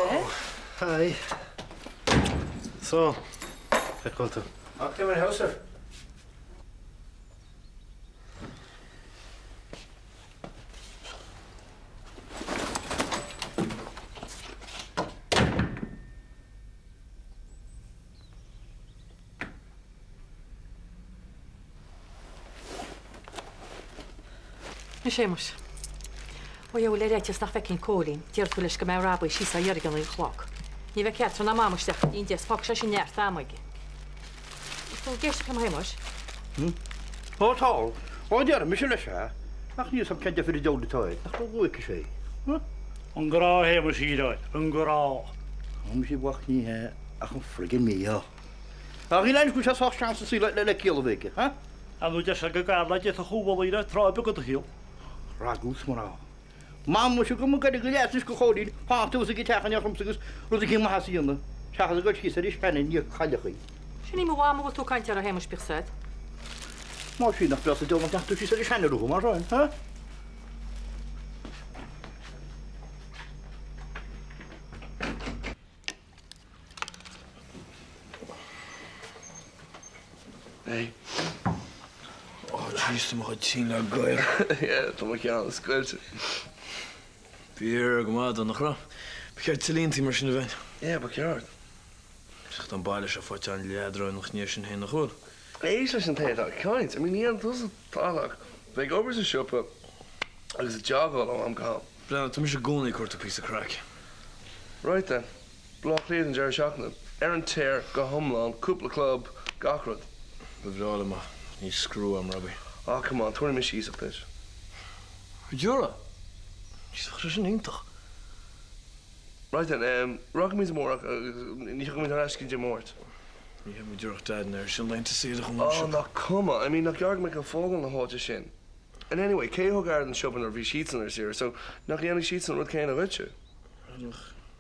Muise. Hi. So, cén chaoi a bhfuil tú? Ach cé mar thomhasar? A Shéamais. Ó gheall ar fhaitíos nach bhfeicfinn Cóilín, déarfaidh tú leis go mbeidh Robbie síos á iarraidh ag an chlog. Ní bheidh Catherine ná Mam isteach go dtí an deich, fágfaidh sé sin neart ama aige. Is tú ag éisteacht liom a Shéamais? Ó tá. Ó déarfaidh mise leis é. Ach níl 's a'm cén deifir an diabhail atá air, nach ró-luath sé. An grá a Shéamais Shíleáil, an grá. Ó muise a mhac ní hea ach an friggin mí-ádh. Ach níl aon chúis as sách seans sa saol le ciall a bheith aige, ha? Ar ndóigh deir sé gur gar le d'fhéadfadh thú a mholadh le tráth ar bith de do shaol. Ragús mná. Mam muise go mba gaire go leas anois go Chóilín, fanacht thuas ag an teach in éineacht liomsa agus rud eicínt maith as a dhéanamh, seachas a ghoil síos ar an seana ní chailleachaí. Sin í mo mham a bhfuil tú ag caint uirthi, a Shéamais, bíodh 's a'd. Más í nach breá sa diabhal nach ndeachaigh tú síos ar an seana rútha mar sin, ha? Hey. Oh jeez, tá mo chuid tinn le gáire. Yeah, tá mo cheann scoilte. Bhí air go maith dó, nach raibh? Ba cheart tuilleadh iontaí mar sin a bheith. Yeah, ba cheart. Ach tá an baile seo faighte an-leadránach ina dhiaidh sin féin, nach bhfuil? Éist leis an té atá ag caint. I mean, ní dhéanann tusa tada ach bheith ag obair sa siopa agus ag jogáil ó am go ham. Breathnaigh, tá mise i gcónaí ag cuartú píosa craic. Right then. Baile Átha Cliath don deireadh seachtaine. Ar an tear, go hiomlán, cúpla club, gach rud. Ba bhreá liom ach níl screw a'm, Robbie. Ah, come on, tabharfaidh mise iasacht duit. Dura! Jeez, bheadh sé sin iontach. Right then, em, rachaimid amárach agus ní thiocfaimid thar ais go dtí Dé Máirt. Ní thig muid iarracht Dad air sin laethanta saoire chun an Ah, siopa. nach cuma, I mean, nach gearr go mbeidh ag fágáil na háite sin. And anyway, cé a thug aire don siopa nuair a bhí siadsan ar saoire, so nach ndéanfaidh siadsan an rud céanna dhuitse? Bheadh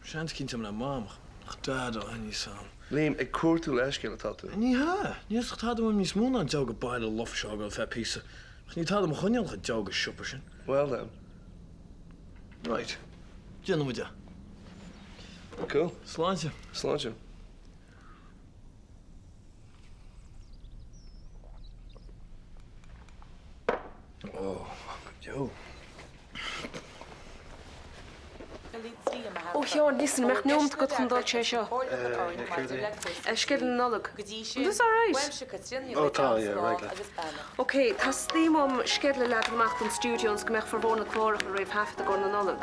seans cinnte agam le Mam, ach Dad, oh, níl 's a'm. Liam, ag cuartú leithscéil atá tú. Ní hea! Níl tada uaim níos mó ná an deabhal baile lofa seo a fhágáil feadh píosa, ach níl tada mo choinneáil chomh deabhal siopa sin. Well then. Right. Déanfaidh muid é. Cool. Sláinte. Sláinte. Oh, go deo. Ó Sheáin, listen, an mbeadh neomat agat chun dul sé seo? Céard é? Sceideal na Nollag. An bhfuil alright? Ó tá, yeah, right leat. Ok, teastaíonn uaim sceideal a leagan amach don stiúideo ionas go mbeadh formhór na cláracha réamhthaifeadta i gcomhair na Nollag.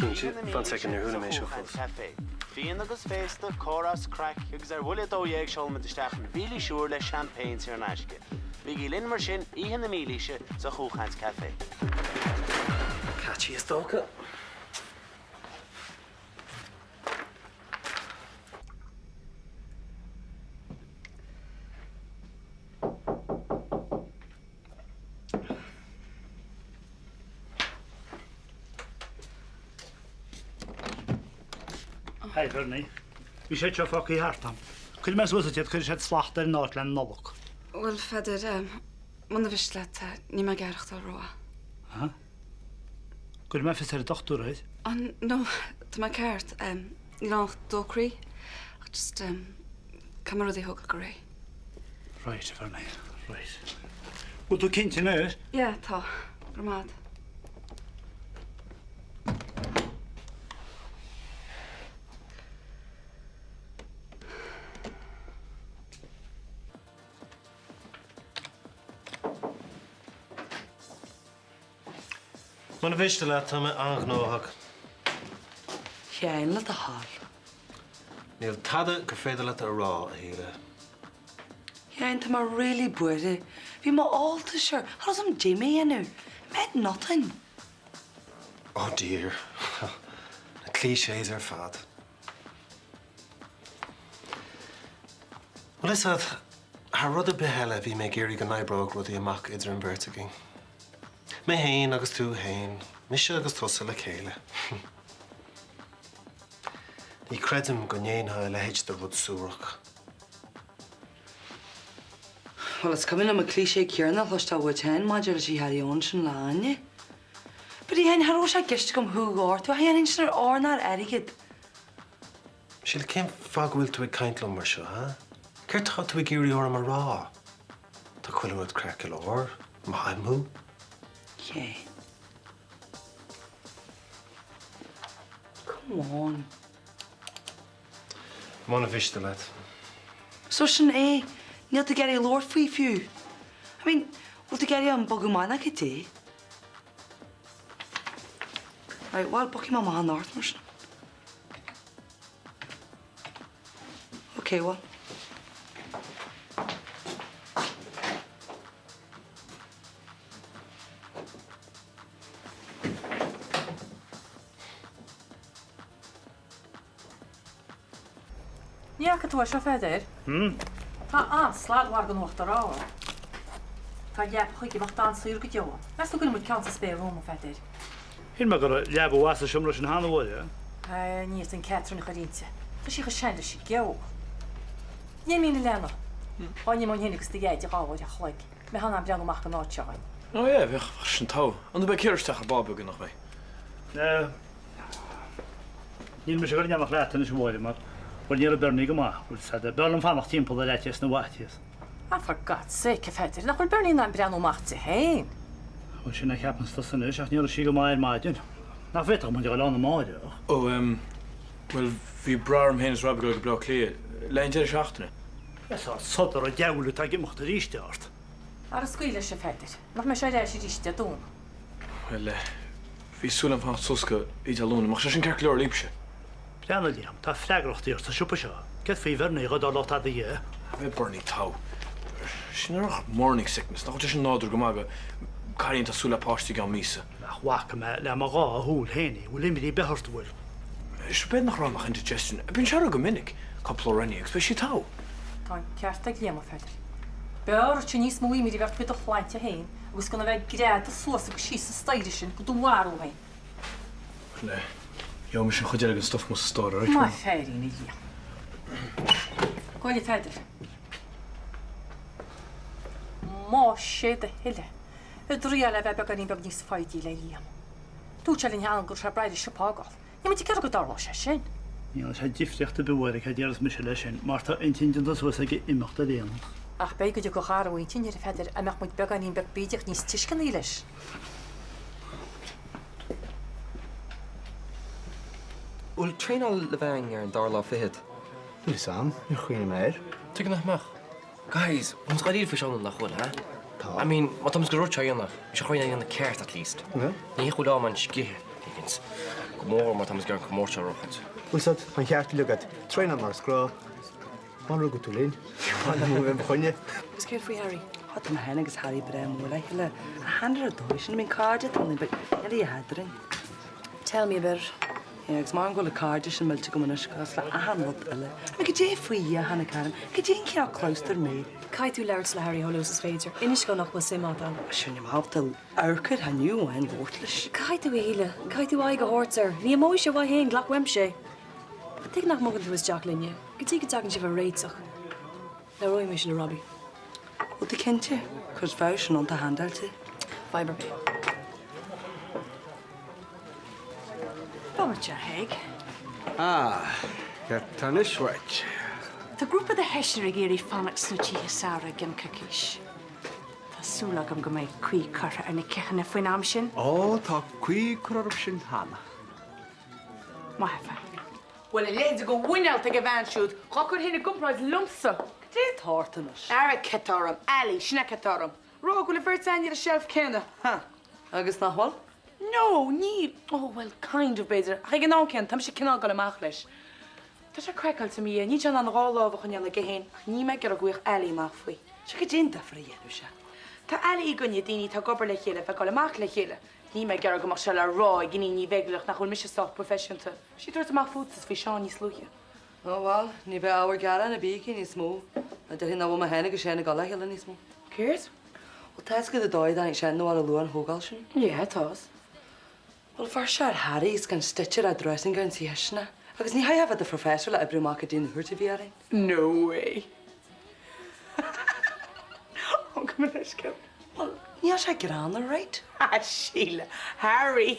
Cinnte, fan soicind, níor chuala mé seo fós. Fíon agus féasta, comhrá 's craic agus ar bhuille 12 seolaimid isteach an mhílaois úr le champagne saor in aisce. Bígí linn mar sin oíche na mílaoise sa Chúlchaint Café. Catchy is dócha. Hi Bernie. Bhí siad seo fágtha thart a'm. Cuirfidh mé suas duit iad, cuirfidh siad slacht ar an áit le Nollaig. Bhuel, Pheadair, muna mhiste leat, níl mé ag aireachtáil rómhaith. Aha. Cuirfidh mé fios ar an dochtúir air. Oh, no, tá mé ceart. Níl ann ach dó croí. Ach just, caithfidh mé rudaí a thógáil go réidh. Right, a Bhernie, right. Bhfuil tú cinnte anois? Yeah, tá. Go raibh maith agat. Muna mhiste leat, tá mé an-ghnóthach. Sheáin, le do thoil. Níl tada gur féidir leat a rá, a Shíle. Sheáin, tá mé really buartha. Bhí mé ólta, sure. Cha raibh 's a'm caidé mé a dhéanamh. I meant nothing. Oh dear. Na clichés ar fad. Bhuel, is ea, thar rud ar bith eile bhí mé ag iarraidh go n-oibreodh rudaí amach idir an bheirt againn. Mé féin agus tú féin, mise agus tusa le chéile. Ní chreidim go ndéanfá a leithéid de rud suarach. Bhuel, is cuimhin liom an cliché céanna a chloisteáil uait féin maidir leis an carry on sin le Áine. But a Sheáin, cha raibh sé i gceist agam thú a ghortú, ach dhéanfainn sin ar ornach airgid. Síle, cén fáth go bhfuil tú ag caint liom mar seo, ha? Céard tá tú ag iarraidh orm a rá? Tá chuile rud ceart go leor, maithim thú. Yeah. Come on. Muna mhiste leat. So sin é, níl tú ag iarraidh labhairt faoi fiú. I mean, bhfuil tú ag iarraidh orm bogadh amach nó cad é? Right, bhuel, bogfaidh mé amach anocht mar sin. Ok, bhuel. Ní fhaca tú é seo, a Pheadair? Tá an-sladmhargadh in Uachtar Ard. Tá leaba chuige a bheadh an-saor go deo ann. Meas tú an gcuirfidh muid ceann sa spare room, a Pheadair? Shíl mé go raibh leaba mhaith sa seomra sin cheana, a Mháire. Ní fhéadfainn Catherine a chur inti. Tá sí chomh sean leis an gceo. Ní a leana. Dá n-imeoinn féin agus do dhaid ag uair a chloig. Mbeifeá in ann breathnú amach don áit seo againn. Ó yeah, bheadh sin togha. An mbeidh Ciara isteach ar ball beag, nach mbeidh? Níl mise ag dul in éineacht leat anois a Mháire mar, bhuel ní raibh Bernie go maith, bhfuil 'fhios a'd. B'fhearr liom fanacht timpeall ar fhaitíos na bhfaitíos. Ah for God's sake, a Pheadair, nach bhfuil Bernie in ann breathnú amach di féin? Bhuel sin a cheapanns tusa anois ach ní raibh sí go maith ar maidin. Nach bhféadfadh muid a dhul ann amáireach? Ó em, bhuel bhí brath orm féin is Robbie dul go Bleá Cliath le an deireadh seachtaine. Is ort sodar an diabhail atá ag imeacht arís ort. Ara scaoil leis a Pheadair, nach mbeidh sé ar ais arís Dé Domhnaigh. Bhuel, bhí súil agam fanacht suas go dtí Dé Luain, an mbeadh sé sin ceart go leor libhse? Breathnaigh Liam, tá freagrachtaí ort sa siopa seo. Céard faoi Bhernie dhá dtarlódh tada di? Beidh Bernie togha. Sin ar morning sickness, nach bhfuil sé sin nádúrtha go maith do cailín atá ag súil le páiste i gceann míosa. Nach bhfaca mé le mo dhá shúil féin í, bhfuil imní ar bith ort, an bhfuil? Is b'fhéidir nach raibh ach indigestion. Bíonn sé orthu go minic, cúpla Rennie agus beidh sí togha. Tá an ceart ag Liam, a Pheadair. B'fhearr dhuit níos mó imní a bheith ort faoi do shláinte féin agus gan a bheith ag greadadh suas agus síos an staighre sin go do mharú féin. Bhuel, gheobhaidh mise an chuid eile den stuif amuigh sa stór, alright? Maith an feairín, a Liam. Gabh i leith, a Pheadair. Más é do thoil é. I dtriail a bheith beagáinín beag níos foighidí le Liam. Dúirt sé linn cheana go raibh sé breá leis an siopa a fhágáil. Níl muid ag iarraidh go dtarlódh sé sin. Ní dhéanfaidh sé difríocht ar bith a Mháire céard a déarfas mise leis sin mar tá intinn déanta suas aige imeacht ar aon nós. Ach b'fhéidir go dtiocfadh athrú intinne air a Pheadair dá mbeadh muid beagáinín beag bídeach níos tuisceanaí leis. Bhfuil traenáil le bheith againn ar an dara lá fichead? Níl 'fhios a'm, níor chuimhnigh mé air. Tuige nach mbeadh? Guys, tá muid dáiríre faoi seo nó nach bhfuil, ha? Tá. I mean, má tá muid ag dul rud seo a dhéanamh, bhí sé chóir é a dhéanamh ceart at least. Yeah. Ní hé chuile am an scíth, éigint. Go mór má tá muid ag iarraidh an comórtas seo a bhuachaint. Bhfuil 'fhios a'd, tá an ceart uilig agat. Traenáil mar is gnách. Má rugadh tú linn, má bheith mo choinne. Agus céard faoi Harry? Tá mé féin agus Harry breá mór le chéile. Ach chan ar an dóigh sin, I mean cairde atá ionainn, but níl a dhath eadrainn. Tell me about it. Yeah, agus mar go bhfuil an cairdeas sin millte agam anois cosúil le achan rud eile. I mean, goidé faoi Dhia a tháinig orm? Goidé an cineál clabhsúr mé? Caithfidh tú labhairt le Harry chomh luath is is féidir. Inis dó nach bhfuil suim agat ann. Sure, níl mé ábalta amharc air inniu amháin labhairt leis. Caithfidh tú a Shíle. Caithfidh tú aghaidh a thabhairt air. Ní imeoidh sé uaidh féin, glac uaimse é. Tuige nach mbogann tú isteach linne, go dtí go dtagann sibh ar réiteach. Labhróidh mise le Robbie. Bhfuil tú cinnte? 'Cause bheadh sin iontach handáilte. Fadhb ar bith. Bomaite, a Pheig. Ah, céard tá anois uait? Tá grúpa de sheisear ag iarraidh fanacht sna tithe samhraidh i gcionn coicís. Tá súil agam go mbeidh caoi curtha ar na ceaitheanna faoin am sin. Ó, tá caoi curtha orthu sin cheana. Maith a fear. Bhuel, a leithéid de mhuineál ag an bhean siúd, dhá cur féin i gcomparáid liomsa. Cad é atá ort anois? Ara, céard tá orm? Ali, sin é céard tá orm. Rá go bhfuil an bheirt againn ar an tseilf céanna. Huh. Agus nach bhfuil? No, níl. Oh, well, kind of, b'fhéidir. Ach ag an am céanna, tá mise cineál ag dul amach leis. Tá sé craiceáilte i mo dhiaidh. Níl sé in ann a dhá lámh a choinneáil aige féin, ach níl mé ag iarraidh go bhfaigheadh Ali amach faoi. Sea, cad é an difear a dhéanfadh sé? Tá Ali i gcoinne daoine atá ag obair le chéile bheith ag dul amach le chéile. Níl mé ag iarraidh go mbeadh sé le rá ag Iníon Ní Bheaglaoich nach bhfuil mise sách proifisiúnta. Bhí sí ag tabhairt amach fútsa is faoi Seán níos luaithe. Ó bhuel, ní bheidh ábhar gearáin ar bith aici níos mó. Ná déarfaidh nach bhfuil mé féin agus Seán ag dul le chéile níos mó. Céard? Bhuel, tá fhios agat an dóigh a dtáinig Seán abhaile luath ón chomhdháil sin. Yeah, tá's. Bhuel, fuair sé ar Harry is gan stitch ar a dressing gown sa chisteanach. Agus ní chaithfeá a bheith i do phrofessor le oibriú amach cad é an dúirt a bhí orainn. No way. Ó, gabh mo leithscéal. Bhuel, níl sé greannmhar, right? A Sheila, Harry!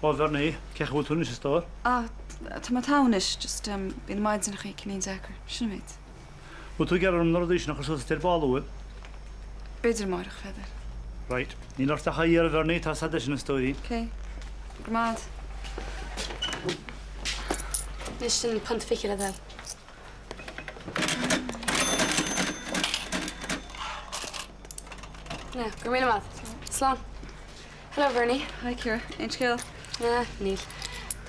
Ó, a Bhernie, cén chaoi a bhfuil tú anois, a stór? Ah, tá mé togha anois, just em, bíonn na maidineacha cineál deacair, sin an méid. Bhfuil tú ag iarraidh orm na rudaí sin a chur suas ar ball, an bhfuil? B'fhéidir amárach, a Pheadair. Right. Níl ort ach é a iarraidh, a Bhernie, tá a fhios agat sin, a stóirín. Ok. Go raibh maith agat. Anois sin £1.20 le do thoil. Now, go raibh míle maith. Slán. Hello, Bernie. Hi, Ciara. Aon scéal? Ah, níl.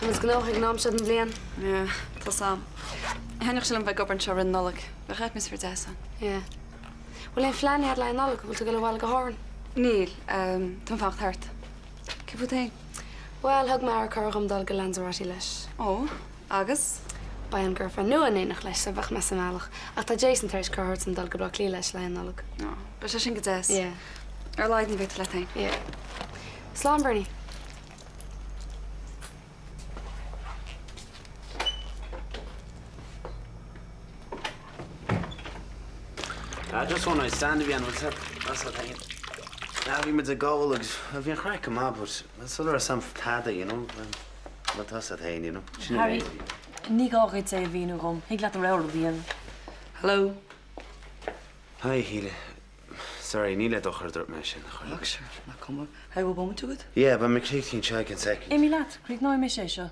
Tá muid gnóthach ag an am seo den bhliain. Yeah, tá 's a'm. Thaitneodh sé liom bheith ag obair anseo roimh Nollaig. Bheadh atmaisféar deas ann. Yeah. Bhfuil aon phlean agat le haghaidh Nollag? Bhfuil tú ag dul abhaile go hÁrainn? Níl. Táim ag fanacht thart. Cé fút féin? Bhuel, thug m'athair cuireadh dhom dul go Lanzarote leis. Ó, agus? Beidh an girlfriend nua in éineacht leis, so bheadh mé sa mbealach. Ach tá Jason tar éis cuireadh a thabhairt dom dul go Baile Átha Cliath leis le haghaidh an Nollag. Ó, beidh sé sin go deas. Yeah. Ar a laghad ní bheidh tú leat féin. Yeah. Slán, Bernie. Ah, just one night stand a bhí ann, bhfuil a fhios agat féin. Ah, bhí muid ag ól agus, bhuel, bhí an chraic go maith, but sula raibh sam tada, you know, bhuel, tá a fhios agat féin, you know. Sin an Harry, méid. ní gá dhuit é a mhíniú dhom. Thig leat do rogha rud a dhéanamh. Hello. Hi, a Shíle. Sorry, ní le dochar a dúirt mé sin, a chur. Ach sure, nach cuma. Hey, bhfuil bomaite agat? Yeah, beidh mé críochnaithe anseo i gceann soicind. Imigh leat, críochnóidh mise é seo.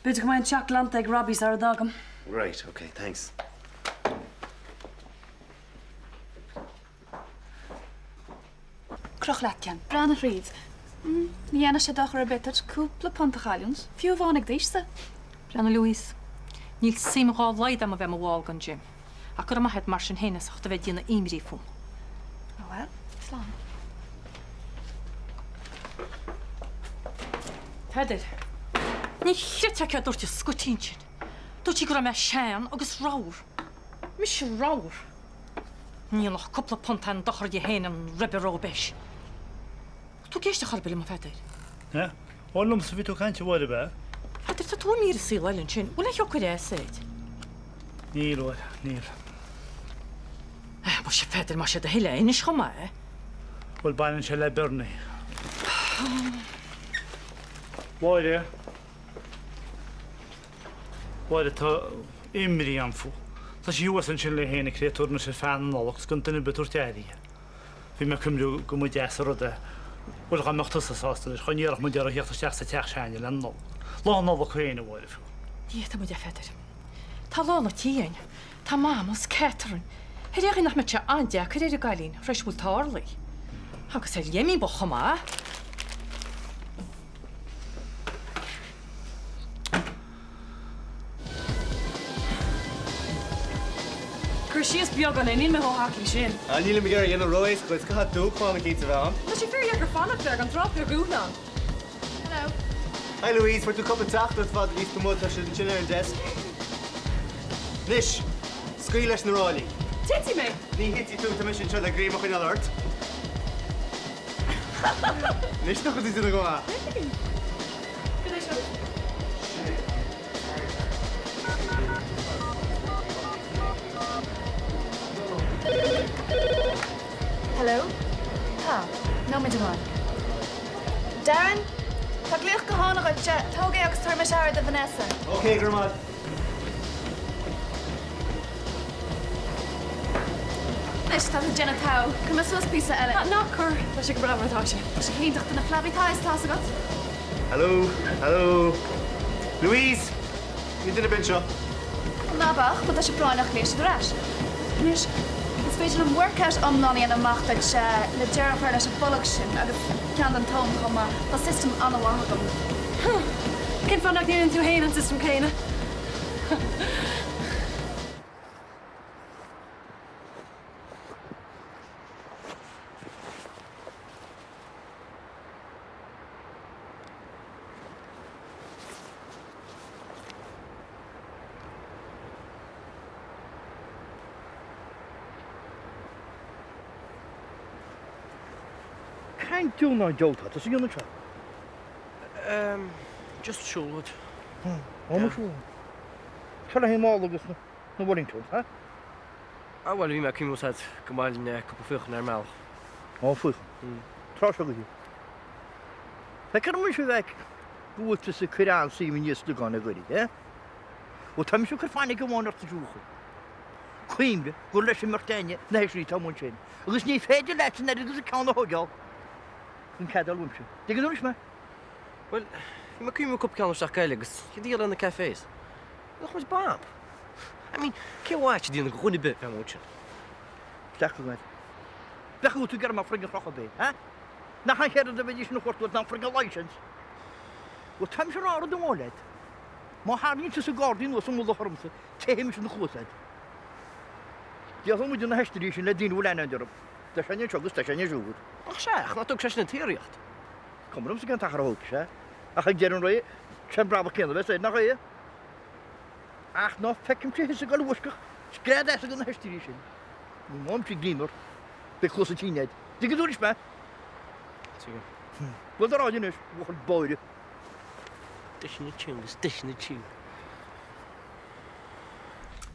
B'fhéidir go mbeidh an teach glanta ag Robbie sara dtagaim. Right, okay, thanks. Croch leat ceann, breathnaigh thríd. Ní dhéanfaidh sé dochar ar bith duit cúpla punt a chailliúint, fiú amháin ag d'aois-sa. Breathnaigh Louise, níl suim dhá laghad agam a bheith i mo bhall den gym, ach go raibh maith agat mar sin féin as ucht a bheith ag déanamh imní fúm. Ó bhuel, slán. Peadar, ní chreidfeá céard dúirt an scuitín sin. Dúirt sí go raibh mé sean agus ramhar. Mise ramhar? Ní dhéanfadh cúpla punt aon dochar di féin an ribe róibéis. Tú ag éisteacht chor ar bith liom, a Pheadair? Ea? Ó, liomsa a bhí tú ag caint, a Mháire, ab ea? Pheadair, tá tú imithe ar an saol eile ansin. Bhfuil aon shiocair as air? Níl, a Mháire, níl. Eh, muise, a Pheadair, más é do thoil é, inis dhom é. Bhuel, baineann sé le Bernie. Mháire. Mháire, tá imní orm fúithi. Tá sí thuas ansin léi féin, an créatúr, anois ar feadh na Nollag, is gan duine ar bith ag tabhairt aire di. Bhí mé ag cuimhniú go mba deas an rud é, bhuel, dhá mbeadh tusa sásta leis, dhá n-iarrfadh muid uirthi theacht isteach sa teach s'againne le Nollaig. Lá Nollag féin, a Mháire, fiú. Ní fhéadfaidh muid é, a Pheadair. Tá lán an tí againn. Tá Mam agus Catherine. Ar aon chaoi nach mbeadh sé an-deacair ar an gcailín, tar éis a bhfuil tarlaithe. Agus ar Jimí bocht chomh maith. Cuir síos beagán é, níl mé chomh haclaí sin. Ah, nílim ag iarraidh a dhéanamh ró-éasca dhuit, caithfidh dúshlán eicínt a bheith ann. Tá sé fíordheacair fanacht air gan trácht ar dhúshlán. Hello. Hi Louise, fuair tú cúpla teachtaireacht fad a bhí tú amuigh, tá siad ansin ar an desk. Anois, scaoil leis na ráillí. Titfidh mé! Ní thitfidh tú, tá mise anseo le greim a choinneáil ort. Anois nach bhfuil tú ag déanamh go maith? Cad é seo? Hello? Tá. Nóiméad amháin. Darren? Tá glaoch gutháin agat. Tóg é agus tabharfaidh mise aire do Vanessa. Ok, go raibh maith. Anois, tá tú ag déanamh togha. Cuirfidh mé suas píosa eile. Ná cuir, tá sé go breá mar atá sé. Tá sé go hiontach do na flabby thighs, tá's agat. Hello, hello. Louise! Níl duine ar bith anseo. Ná bac, má tá sé práinneach glaofaidh siad ar ais. Anois, is féidir liom workout iomlán a dhéanamh amach duit le deireadh a chur leis an bholg sin agus ceann don tóin chomh maith. Tá system an-mhaith agam. Cén fáth nach ndéanann tú féin an system céanna? Cén diabhal atá tusa a dhéanamh anseo? Ehm, just siúlóid. Ó, mo siúlóid. Seo le haghaidh mála agus na Wellingtons, ha? Ah, bhuel, bhí mé ag cuimhniú úsáid go mbainfinn cúpla faochain ar an mbealach. Ó, faochain. Tráth seo go dtí. Feictear dom anois a bheith. go bhfuil tusa ag cur an-suim in íoslagáin a ghoirid, eh? Bhuel, tá mise ag cur fainic amháin ort a bhuachaill. Cuimhnigh gur leis an mbeirt againne na hEisrí atá amuigh ansin, agus ní féidir leat an oiread agus ceann a thóigeáil gan cead a fháil uaimse. Dtuigeann tú anois mé? Bhuel, bhí mé ag cuimhniú cúpla ceann isteach eile agus cad a dhéanamh na cafés? Nach muid bomb? I mean, cé mhaith a dhéanamh go dhuine ar bith bheith amuigh ansin? Isteach chugat. Bheadh tú ag iarraidh mé a chur den chrochadh é, eh? Nach an chéad rud a bheidís ina chuartú ná an friggin licence? Bhuel, tá mise ag rá rud amháin leat. Má tharraingíonn tusa gardaí anuas i mullach ormsa, téifidh mise ina chluas agat. Déarfaidh muide na haisteoirí sin le daoine a bhfuil aithne orthu. Tá sé anseo agus tá sé ansiúd. Ach sea, ach ná tóg sé sin an tsaoraíocht. Is cuma liomsa cén t-achar a thógfaidh sé. Ach ag deireadh an lae, sé an brabach céanna a bheas air, nach é? Ach ná feicimse thusa ag dul i bhfoisceacht scread as ag na haisteoirí sin. Ní maith liomsa greim ort. Beidh cluasa tinn agat. Dtuigeann tú anois mé? Tuigim. Bhuel, ar aghaidh anois, buachaill báire. Deiseanna tinn agus deiseanna tinn.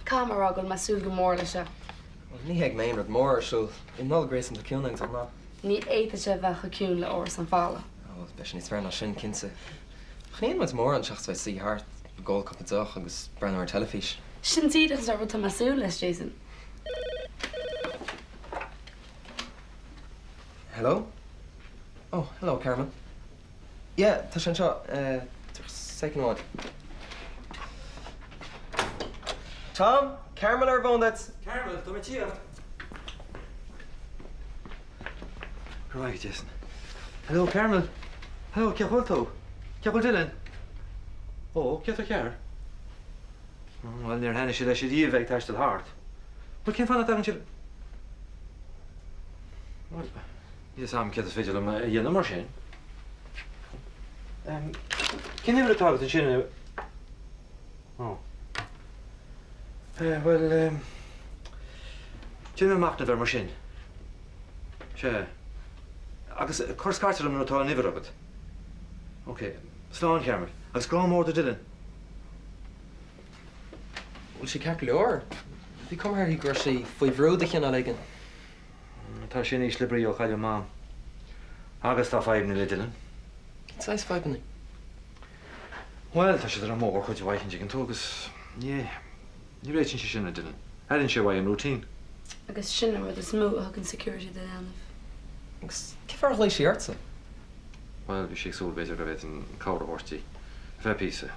Caithfidh mé a rá go bhfuil mé ag súil go mór leis seo. Bhuel, ní hé go mbeidh aon rud mór ar siúl. I Nollaig réasúnta ciúin againn de ghnáth. Ní fhéadfadh sé a bheith chomh ciúin le Áras an Falla. Á, bhuel, beidh sé níos fearr ná sin, cinnte. Ach ní dhéanann muid mórán seachas bheith ag suí thart, ag ól cupa deoch agus breathnú ar an teilifís. Sin díreach an rud atá mé ag súil leis, Jason. Hello? Oh, hello, Carmel. Yeah, tá sé anseo. Eh, second amháin. Tom, Carmel ar an bhfón duit. Carmel, tá mé ag tíocht. Go raibh maith agat, Jason. Hello, Carmel. Hello, cén chaoi a bhfuil tú? Cén chaoi a bhfuil Dylan? Ó, cé tá cearr? Bhuel, níor thaitnigh sé leis ariamh bheith ag taisteal thart. Bhuel, cén fáth nach dtagann sibh? Bhuel, níl 'fhios a'm céard is féidir liom a dhéanamh mar sin. Cén uimhir atá agat ansin? Ó. Bhuel, déanfaidh mé machnamh air mar sin. Sea. Agus cuir scairt orm nuair atá an uimhir agat. Ok. Slán, Carmel. Agus grá mór do Dylan. Bhfuil sí ceart go leor? Bhí cuma uirthi go raibh sí faoi bhrú de chineál éigin. Tá sí in ísle brí ó cailleadh Mam. Agus tá fadhbanna le Dylan. Cén saghas fadhbanna? Bhuel, tá siad ar an mbóthar cuid mhaith, an dtuigeann tú, agus ní, ní réitíonn sé sin le Dylan. Airíonn sé uaidh an routine. Agus sin an rud is mó a thugann security do leanbh. Agus cén fáth ar ghlaoigh sí ortsa? Bhuel, bhí sí ag súil, b'fhéidir, go bhféadfainn cabhair a thabhairt di, ar feadh píosa.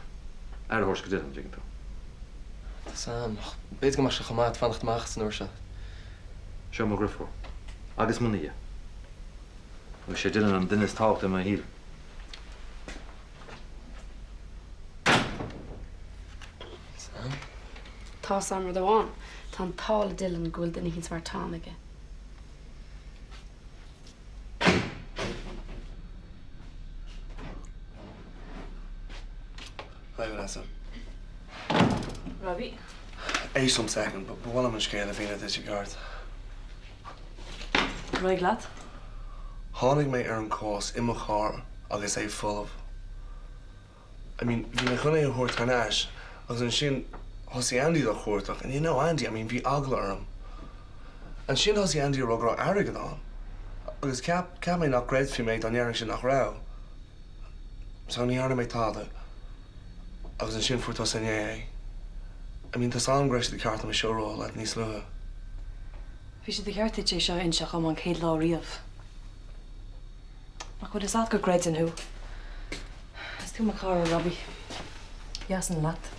Aire a thabhairt go Dylan, an dtuigeann tú. Tá 's a'm, ach b'fhéidir go mbeadh sé chomh maith fanacht amach as an uair seo. Seo mo dhriofúr. Agus mo nia. Agus sé Dylan an duine is tábhachtaí i mo shaol. Tá 's a'm rud amháin, tá an t-ádh le Dylan go bhfuil duine éicint mar Tom aige. Hi Vanessa. Robbie. Éist liom second, ba mhaith liom an scéal a mhíniú duit i gceart. Ar aghaidh leat. Tháinig mé ar an cás i mo charr agus é folamh. I mean, bhí mé chun é a thabhairt thar n-ais agus ansin thosaigh Andy dá chuardach and you know Andy, I mean, bhí eagla orm. Ansin thosaigh Andy a rá go raibh airgead ann agus cheap, cheap mé nach gcreidfí mé dá ndéarfainnse nach raibh. So ní dhearna mé tada agus ansin fuair tusa inné é. I mean, tá's a'm go raibh sé de cheart agam é seo a rá leat níos luaithe. Bhí sé de cheart duit é seo a inseacht dhom an chéad lá riamh. Nach bhfuil fhios agat go gcreidfinn thú. Is tú mo chara, Robbie. Sheasfainn leat.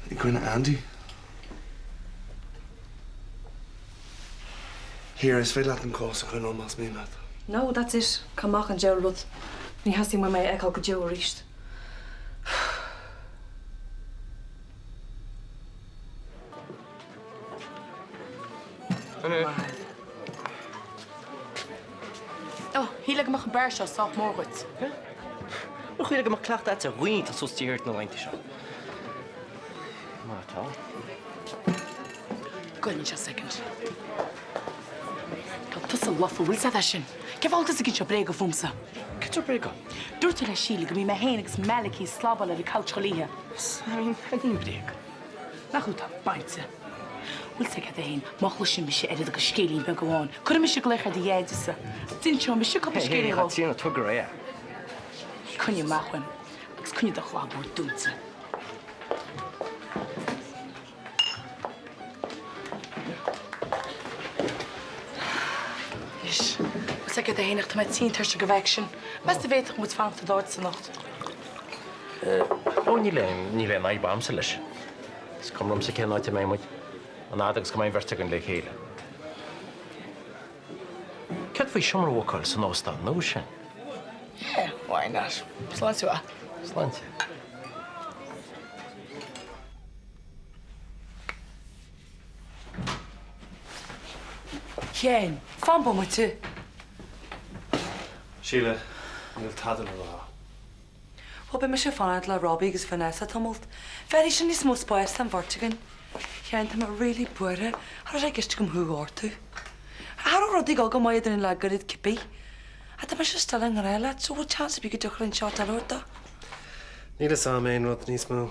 I gcoinne Andy? Here, is féidir leat an cás a choinneáil más mian leat. No, that's it. Caith amach an diabhal rud. Ní theastaíonn uaim é a fheiceáil go deo arís. Ó, shílfeá go mbeadh an beár seo sách mór dhuit. Mo chuimhne go mbeadh cleachtadh agat ar dhaoine atá suas de shíor na laethanta seo. Má tá. Gabh anseo soicind. Tá tusa lofa, bhfuil 's agat é sin? Cén fáth a bhfuil tusa ag inse bréaga fúmsa? Cad é bréaga? Dúirt tú le Síle go mbíonn mé féin agus Malachy ag slabáil ar an couch chuile oíche. I mean, ní bréag. Nach thú atá bainte. Bhfuil 's agat féin, má chloiseann mise oiread agus scéilín beag amháin, cuirfidh mise glaoch ar do dheaide-sa. D'inseoidh mise cúpla Hey, hey, scéilín dhó. Tríona, tóg go réidh é. Coinnigh amach uaim. Agus coinnigh do chlabhsúr dúnta. Anois, bhfuil 's agat a fhéin ach tá mé tinn tuirseach go bhfeicfinn. Meas tú an bhféadfadh muid fanacht i d'áit anocht? Ó, níl aon, níl aon fhadhb a'msa leis. Is cuma liomsa cén áit a mbeidh muid, an fhad agus go mbeidh an bheirt againn le chéile. Céard faoi seomra a bhookáil san óstán nua sin? Yeah, why not? Sláinte mhaith. Sláinte. Sheáin, fan bomaite. Síle, níl tada le rá. Bhuel, beidh mise ag fanacht le Robbie agus Vanessa tamalt. Bhéarfaidh sin níos mó spáis don bheirt againn. Sheáin, tá mé really buartha. Cha raibh sé i gceist agam thú a ghortú. Cha raibh rudaí ag dul go maith idir linn le gairid cibé. Ach tá mise still i ngrá leat, so bhfuil chance ar bith go dtiocfadh linn shot eile a thabhairt dó? Níl fhios a'm aon rud níos mó.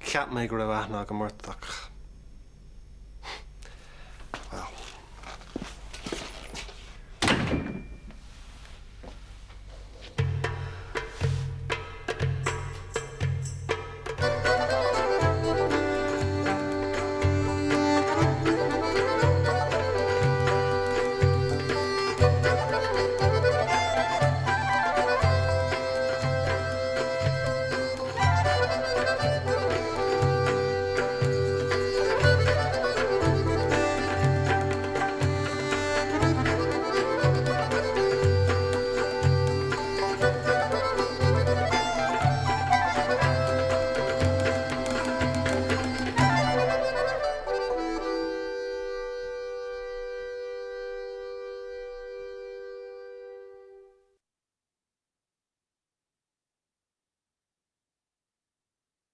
Cheap mé go raibh aithne agam ort ach.